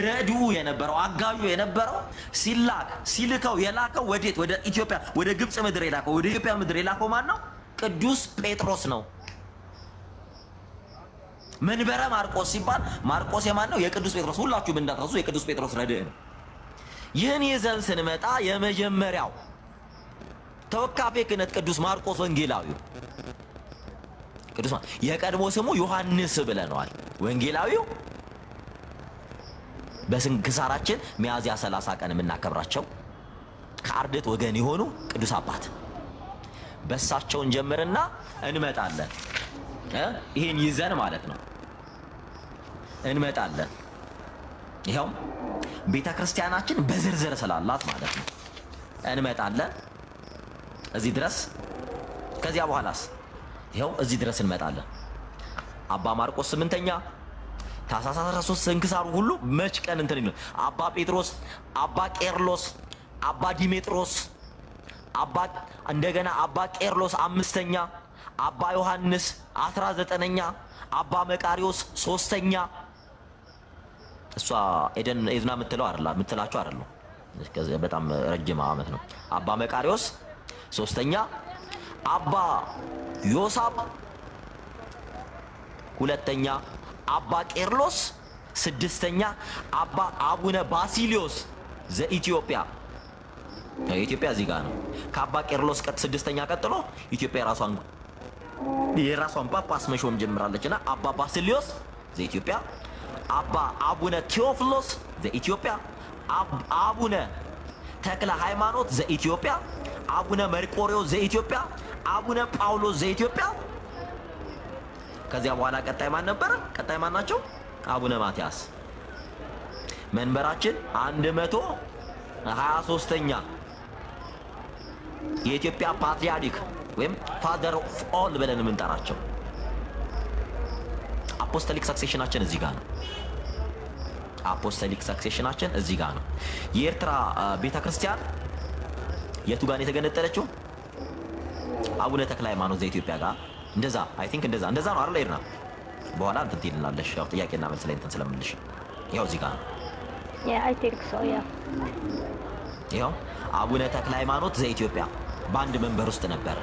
ረድኡ የነበረው፣ አጋዡ የነበረው፣ ሲላክ ሲልከው የላከው ወዴት? ወደ ኢትዮጵያ፣ ወደ ግብፅ ምድር የላከው፣ ወደ ኢትዮጵያ ምድር የላከው ማን ነው? ቅዱስ ጴጥሮስ ነው። መንበረ ማርቆስ ሲባል ማርቆስ የማን ነው? የቅዱስ ጴጥሮስ። ሁላችሁም እንዳትረሱ የቅዱስ ጴጥሮስ ረድእ ነው። ይህን ይዘን ስንመጣ የመጀመሪያው ተወካፌ ክህነት ቅዱስ ማርቆስ ወንጌላዊው፣ ቅዱስ የቀድሞ ስሙ ዮሐንስ ብለነዋል። ወንጌላዊው በስንክሳራችን ሚያዝያ 30 ቀን የምናከብራቸው ከአርድእት ወገን የሆኑ ቅዱስ አባት በሳቸውን ጀምርና እንመጣለን። ይሄን ይዘን ማለት ነው እንመጣለን። ይኸው ቤተ ክርስቲያናችን በዝርዝር ስላላት ማለት ነው እንመጣለን እዚህ ድረስ። ከዚያ በኋላስ ይኸው እዚህ ድረስ እንመጣለን። አባ ማርቆስ ስምንተኛ፣ ታኅሳስ 13 ስንክሳሩ ሁሉ መች ቀን እንትን ይላል። አባ ጴጥሮስ፣ አባ ቄርሎስ፣ አባ ዲሜጥሮስ፣ አባ እንደገና አባ ቄርሎስ አምስተኛ፣ አባ ዮሐንስ 19ኛ፣ አባ መቃሪዎስ ሶስተኛ። እሷ ኤደን ኤዝና የምትለው አይደላ የምትላቸው አይደለም። በጣም ረጅም ዓመት ነው። አባ መቃሪዎስ ሶስተኛ፣ አባ ዮሳብ ሁለተኛ፣ አባ ቄርሎስ ስድስተኛ፣ አባ አቡነ ባሲሊዮስ ዘኢትዮጵያ። ኢትዮጵያ እዚህ ጋር ነው። ከአባ ቄርሎስ ስድስተኛ ቀጥሎ ኢትዮጵያ የራሷን ጳጳስ መሾም ጀምራለች እና አባ ባሲሊዮስ ዘኢትዮጵያ፣ አባ አቡነ ቴዎፍሎስ ዘኢትዮጵያ፣ አቡነ ተክለ ሃይማኖት ዘኢትዮጵያ፣ አቡነ መርቆሪዎስ ዘኢትዮጵያ፣ አቡነ ጳውሎስ ዘኢትዮጵያ። ከዚያ በኋላ ቀጣይ ማን ነበረ? ቀጣይ ማን ናቸው? አቡነ ማትያስ። መንበራችን 123ኛ የኢትዮጵያ ፓትርያርክ ወይም father of all ብለን የምንጠራቸው apostolic succession ኣችን እዚህ ጋር ነው። Apostolic succession ኣችን እዚህ ጋር ነው። የኤርትራ ቤተክርስቲያን የቱ ጋር ነው የተገነጠለችው? አቡነ ተክለ ሃይማኖት ዘኢትዮጵያ ጋር። እንደዛ I think እንደዛ እንደዛ ነው አይደል? ኤድና በኋላ እንትን ትይልናለሽ። ያው ጥያቄና መልስ ላይ እንትን ስለምልሽ ያው እዚህ ጋር ነው። Yeah, I think so, yeah. ይኸው አቡነ ተክለ ሃይማኖት ዘኢትዮጵያ በአንድ መንበር ውስጥ ነበረ።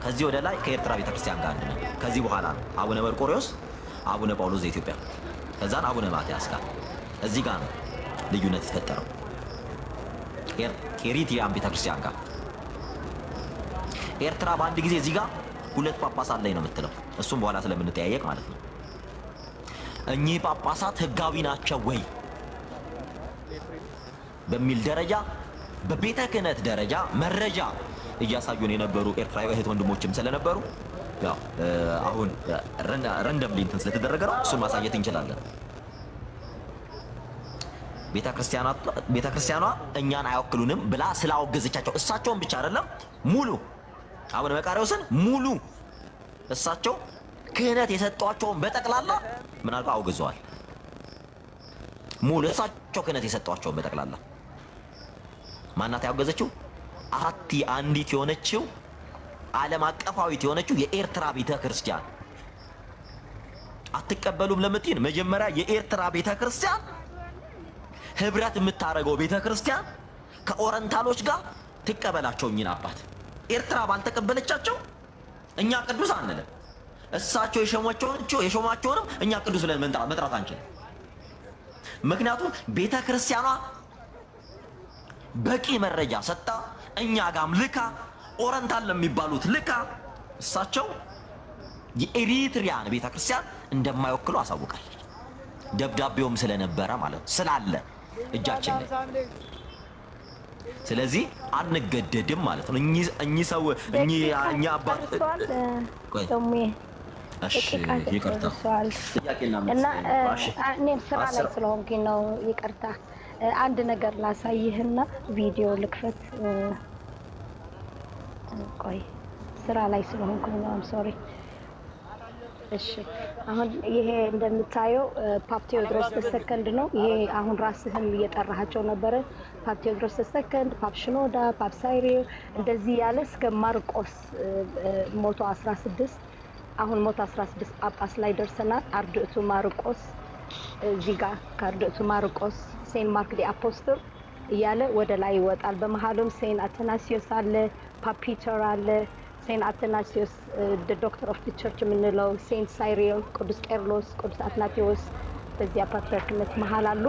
ከዚህ ወደ ላይ ከኤርትራ ቤተክርስቲያን ጋር አንድ ነው። ከዚህ በኋላ ነው አቡነ መርቆሪዎስ፣ አቡነ ጳውሎስ ዘኢትዮጵያ፣ ከዛን አቡነ ማትያስ ጋር። እዚህ ጋር ነው ልዩነት የተፈጠረው ከ Eritrean ቤተክርስቲያን ጋር። ኤርትራ በአንድ ጊዜ እዚህ ጋር ሁለት ጳጳሳት አለኝ ነው የምትለው። እሱም በኋላ ስለምንጠያየቅ ማለት ነው። እኚህ ጳጳሳት ህጋዊ ናቸው ወይ በሚል ደረጃ በቤተ ክህነት ደረጃ መረጃ እያሳዩን የነበሩ ኤርትራዊ እህት ወንድሞችም ስለነበሩ ያው አሁን randomly እንትን ስለተደረገ ነው፣ እሱን ማሳየት እንችላለን። ቤተ ክርስቲያኗ እኛን አይወክሉንም ብላ ስላወገዘቻቸው እሳቸውን ብቻ አይደለም፣ ሙሉ አቡነ መቃርዮስን፣ ሙሉ እሳቸው ክህነት የሰጧቸውን በጠቅላላ ምን አድርገው አውግዘዋል። ሙሉ እሳቸው ክህነት የሰጧቸውን በጠቅላላ ማናት ያወገዘችው? አሐቲ አንዲት የሆነችው፣ ዓለም አቀፋዊት የሆነችው የኤርትራ ቤተ ክርስቲያን። አትቀበሉም ለምትይን መጀመሪያ የኤርትራ ቤተ ክርስቲያን ህብረት የምታደርገው ቤተ ክርስቲያን ከ Oriental ኦች ጋር ትቀበላቸው እኚህን አባት። ኤርትራ ባልተቀበለቻቸው እኛ ቅዱስ አንልም። እሳቸው የሾማቸውንም እኛ ቅዱስ ብለን መጥራት አንችልም። ምክንያቱም ቤተ ክርስቲያኗ በቂ መረጃ ሰጥታ፣ እኛ ጋም ልካ፣ Oriental ለሚባሉት ልካ፣ እሳቸው የኤሪትሪያን ቤተ ክርስቲያን እንደማይወክሉ አሳውቃለች። ደብዳቤውም ስለነበረ ማለት ነው ስላለ። እጃችን ላይ። ስለዚህ አንገደድም ማለት ነው። እኚህ ሰው እኚህ ደቂቃ እኚህ አባት ጨርሷል። ቆይ ደሞ እሺ፣ ደቂቃ ይቅርታ፣ ጨርሷል። ጥያቄና መልስ እና ላይ ነው። እሺ እኔም ስራ ላይ 10 ስለሆንኩኝ ነው፣ ይቅርታ። አንድ ነገር ላሳይህና ቪዲዮ ልክፈት። ቆይ፣ ስራ ላይ ስለሆንኩኝ ነው። I'm sorry። እሺ፣ አሁን ይሄ እንደምታየው Pope ቴዎድሮስ ሰከንድ ነው። ይሄ አሁን ራስህም እየጠራሃቸው ነበረ። Pope ቴዎድሮስ ሰከንድ፣ Pope ሽኖዳ፣ Pope ሳይሪል እንደዚህ ያለ እስከ ማርቆስ 116፣ አሁን 116 ጳጳስ ላይ ደርሰናል። አርድእቱ ማርቆስ እዚህ ጋር፣ ከአርድእቱ ማርቆስ Saint Mark the Apostle እያለ ወደ ላይ ይወጣል። በመሀሉም Saint አተናሲዮስ አለ፣ Pope ፒተር አለ፣ Saint አተናሲዮስ Doctor of Church የምንለው፣ Saint ሳይሪል፣ ቅዱስ ቄርሎስ፣ ቅዱስ አትናቴዎስ በዚያ ፓትሪያርክነት መሀል አሉ።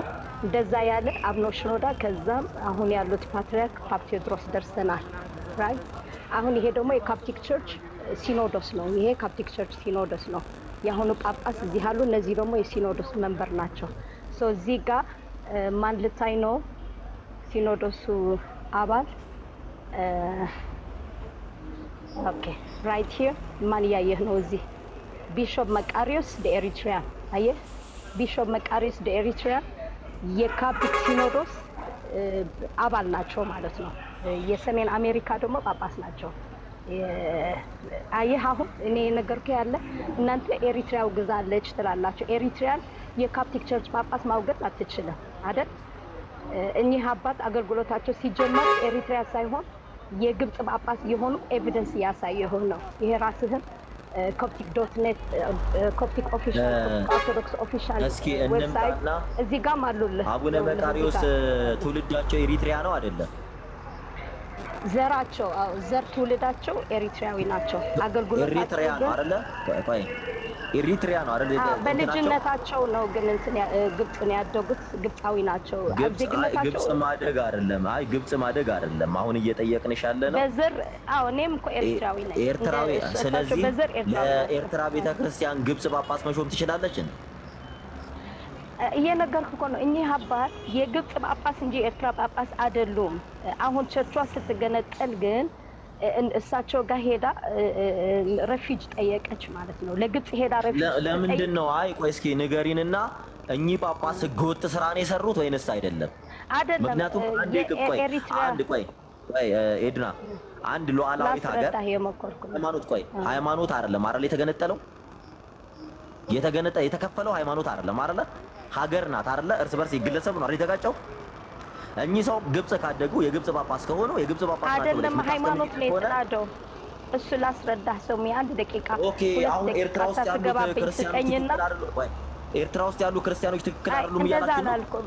እንደዛ ያለ አቡነ ሽኖዳ፣ ከዛም አሁን ያሉት ፓትሪያርክ Pope ቴዎድሮስ ደርሰናል። Right፣ አሁን ይሄ ደግሞ የ Coptic Church ሲኖዶስ ነው። ይሄ Coptic Church ሲኖዶስ ነው። የአሁኑ ጳጳስ እዚህ አሉ። እነዚህ ደግሞ የሲኖዶስ member ናቸው። So እዚህ ጋር ማን ልታይ ነው? ሲኖዶሱ አባል፣ okay, right here ማን እያየህ ነው? እዚህ Bishop መቃሪዮስ the Eritrean አየህ? Bishop መቃሪዮስ the Eritrean የ Coptic ሲኖዶስ አባል ናቸው ማለት ነው። የሰሜን አሜሪካ ደግሞ ጳጳስ ናቸው። አየህ፣ አሁን እኔ የነገርኩህ ያለ እናንተ ኤሪትሪያ አውግዛለች ትላላችሁ። Eritrean የ Coptic Church ጳጳስ ማውገዝ አትችልም አይደል? እኚህ አባት አገልግሎታቸው ሲጀመር ኤሪትሪያ ሳይሆን የግብጽ ጳጳስ የሆኑ evidence እያሳየሁን ነው። ይሄ ራስህን Coptic.net፣ Coptic official፣ Orthodox official እስኪ website እንምጣና እዚህ ጋም አሉልህ። አቡነ ይኸውልህ እዚህ መቃሪዎስ ጋር ትውልዳቸው ኤሪትሪያ ነው አይደለም? ዘራቸው፣ አዎ፣ ዘር ትውልዳቸው ኤሪትሪያዊ ናቸው። አገልግሎታቸው ኤሪትሪያ ነው ግን አይደለ? ቆይ ቆይ፣ ኤሪትሪያ ነው አይደል? አዎ፣ እንትናቸው በልጅነታቸው ነው ግን እንትን ግብፅን ያደጉት፣ ግብፃዊ ናቸው። ግብጽ፣ አይ ዜግነታቸው ግብጽ ማደግ አይደለም። አይ ግብጽ ማደግ አይደለም። አሁን እየጠየቅንሽ ያለ ነው በዘር፣ አዎ፣ እኔም እኮ ኤርትራዊ ነኝ። እንደ ኤርትራዊ። እሳቸው ስለዚህ በዘር ኤርትራዊ ናቸው። ለኤርትራ ቤተክርስቲያን ግብጽ ጳጳስ መሾም ትችላለች? እየነገርኩህ እኮ ነው። እኚህ አባት የግብፅ ጳጳስ እንጂ የኤርትራ ጳጳስ አይደሉም። አሁን ቸርቿ ስትገነጠል ግን እሳቸው ጋር ሄዳ refuge ጠየቀች ማለት ነው። ለግብፅ ሄዳ refuge ለምንድን ነው? አይ ቆይ እስኪ ንገሪንና እኚህ ጳጳስ ህገወጥ ስራ ነው የሰሩት ወይንስ አይደለም? አይደለም። ምክንያቱም አንድ ቆይ የኤሪትሪያ አንድ ቆይ ቆይ ኤድና፣ አንድ ሉዓላዊት ሀገር ላስረዳህ የሞከርኩ ነው። ሃይማኖት፣ ቆይ፣ ሃይማኖት አይደለም አይደል የተገነጠለው? የተከፈለው ሃይማኖት አይደለም አይደለ? ሀገር ናት አይደለ? እርስ በርስ ግለሰብ ነው አይደል የተጋጨው? እኚህ ሰው ግብጽ ካደጉ፣ የግብጽ ጳጳስ ከሆኑ፣ የግብጽ ጳጳስ ናቸው ብለሽ አይደለም፣ ሃይማኖት ነው የምታስቀምጪ ከሆነ የተናደው። እሱ ላስረዳህ ሰው አንድ ደቂቃ Okay 2 አሁን ደቂቃ ኤርትራ ውስጥ ያሉት ሳትገባብኝ ክርስቲያኖች ስጠኝና ትክክል አይደሉም? ቆይ፣ ኤርትራ ውስጥ ያሉ ክርስቲያኖች ትክክል አይ አይደሉም እንደዛ እያላችሁ ነው? አላልኩም።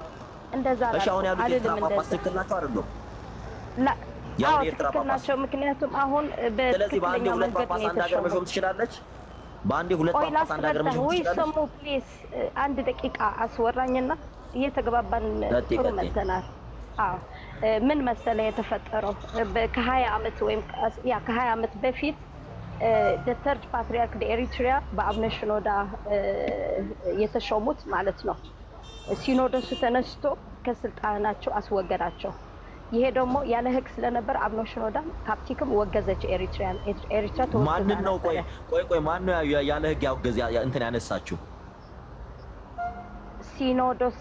እንደዛ እሺ አሁን አላልኩም፣ ያሉት የኤርትራ አልልም ጳጳስ እንደዛ። ትክክል ናቸው አይደሉም? አዎ የአሁን የኤርትራ ትክክል ጳጳስ ናቸው። ምክንያቱም አሁን ስለዚህ በአንዴ በትክክለኛው ሁለት መንገድ ጳጳስ ነው አንድ ሀገር መሾም የተሾሙት። ትችላለች? በአንዴ ሁለት ቆይ ጳጳስ አንድ ሀገር ላስረዳህ መሾም ወይ ትችላለች? ሰሙ please፣ አንድ ደቂቃ አስወራኝና እየተግባባን ቀጥይ ጥሩ ቀጥይ። መጥተናል። አዎ፣ ምን መሰለ የተፈጠረው፣ ከ20 ዓመት ወይም ያ ከ20 ዓመት በፊት third patriarch ኤሪትሪያ በአቡነ ሽኖዳ የተሾሙት ማለት ነው። ሲኖዶሱ ተነስቶ ከስልጣናቸው አስወገዳቸው። ይሄ ደግሞ ያለ ሕግ ስለነበር አቡነ ሽኖዳ ካፕቲክም ወገዘች ኤሪትሪያን። ኤሪትሪያ ተወግዛ ማንን ነው? ቆይ ነበረ። ቆይ ቆይ፣ ማን ነው ያለ ህግ ያወገዘ እንትን ያነሳችው? ሲኖዶስ፣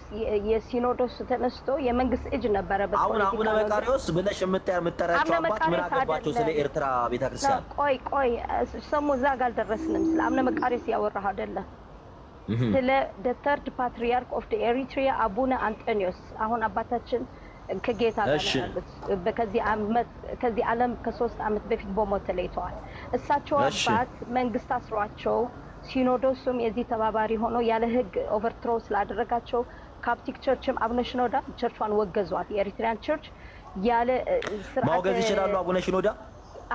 የሲኖዶሱ ተነስቶ የመንግስት እጅ ነበረበት። አሁን አቡነ ፖለቲካ ነው። መቃሪዎስ ብለሽ የምጠሪያቸው አቡነ አባት ምን መቃሪዎስ አገባቸው ስለ አይደለም። ኤርትራ ቤተክርስቲያን? ቆይ ቆይ ሰሙ፣ እዛ ጋር አልደረስንም። ስለ አቡነ መቃሪዎስ ያወራህ አይደለም። ስለ the third patriarch of Eritrea አቡነ አንጦኒዮስ፣ አሁን አባታችን ከጌታ ጋር ነው ያሉት። ከዚህ ዓለም ከ3 ዓመት በፊት በሞት ተለይተዋል። እሳቸው አባት መንግስት አስሯቸው ሲኖዶሱም የዚህ ተባባሪ ሆኖ ያለ ህግ overthrow ስላደረጋቸው Coptic Church ም አቡነ ሽኖዳ ቸርቿን ወገዟት። የ Eritrean church ያለ ስርዓት ማውገዝ ይችላሉ አቡነ ሽኖዳ?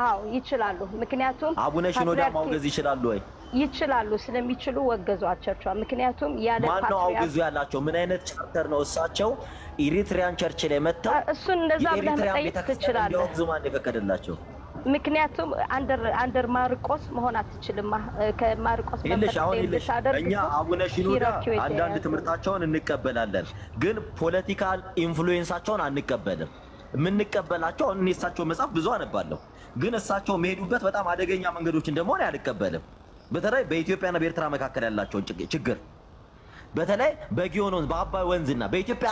አዎ ይችላሉ። ምክንያቱም አቡነ ሽኖዳ ፓትሪያርክ ማውገዝ ይችላሉ ወይ? ይችላሉ። ስለሚችሉ ወገዟት ቸርቿን። ምክንያቱም ያለ ማን ነው ፓትሪያርክ አውግዙ ያላቸው? ምን አይነት charter ነው? እሳቸው Eritrean church ላይ መጥተው እሱን እንደዛ ብለህ የኤሪትሪያን መጠየቅ ቤተክርስቲያን ትችላለህ። እንዲያወግዙ ማን የፈቀደላቸው? ምክንያቱም under ማርቆስ መሆን አትችልማ። ከማርቆስ መንበር ይልሽ አሁን claim ይልሽ ብታደርግ እኛ እኮ አቡነ ሺኖዳ hierarchy ው አንዳንድ የተያያዘ ነው። ትምህርታቸውን እንቀበላለን፣ ግን political influence ኣቸውን አንቀበልም። የምንቀበላቸው አሁን እኔ እሳቸው መጽሐፍ ብዙ አነባለሁ፣ ግን እሳቸው የሚሄዱበት በጣም አደገኛ መንገዶች እንደመሆን አልቀበልም። በተለይ በኢትዮጵያና በኤርትራ መካከል ያላቸውን ችግር፣ በተለይ በጊዮን ወንዝ፣ በአባይ ወንዝና በኢትዮጵያ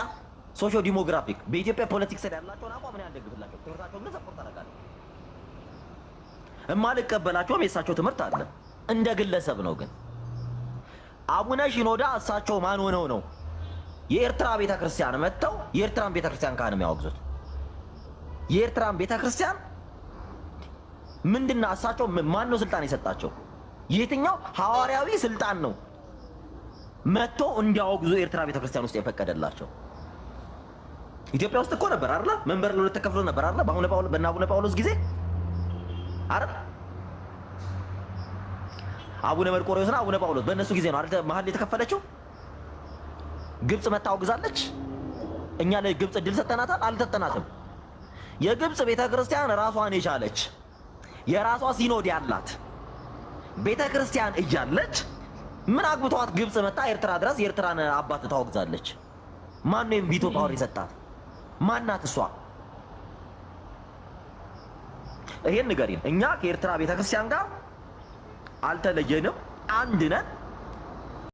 socio demographic፣ በኢትዮጵያ politics ላይ ያላቸውን አቋም እኔ አልደግፍላቸው። ትምህርታቸውን ግን support አደርጋለሁ። እማልቀበላቸውም የእሳቸው ትምህርት አለ፣ እንደ ግለሰብ ነው። ግን አቡነ ሺኖዳ እሳቸው ማን ሆነው ነው የኤርትራ ቤተክርስቲያን መጥተው የኤርትራን ቤተክርስቲያን ካህን የሚያወግዙት? የኤርትራን ቤተክርስቲያን ምንድነው? እሳቸው ማን ነው ስልጣን የሰጣቸው? የትኛው ሐዋርያዊ ስልጣን ነው መጥቶ እንዲያወግዙ ኤርትራ ቤተክርስቲያን ውስጥ የፈቀደላቸው? ኢትዮጵያ ውስጥ እኮ ነበር አይደል? መንበር ለሁለት ተከፍሎ ነበር አይደል? በአቡነ ጳውሎስ፣ በእነ አቡነ ጳውሎስ ጊዜ አይደል? አቡነ መርቆሬዎስና አቡነ ጳውሎስ በእነሱ ጊዜ ነው አይደል መሀል የተከፈለችው? ግብጽ መታ አውግዛለች። እኛ ለግብጽ እድል ሰጠናታል? አልሰጠናትም። የግብጽ ቤተክርስቲያን ራሷን የቻለች የራሷ ሲኖድ ያላት ቤተክርስቲያን እያለች ምን አግብቷት ግብጽ መታ ኤርትራ ድረስ የኤርትራን አባት ታወግዛለች? ማን ነው veto power የሰጣት? ማናት እሷ? ይሄን ንገሪን። እኛ ከኤርትራ ቤተክርስቲያን ጋር አልተለየንም፣ አንድ ነን።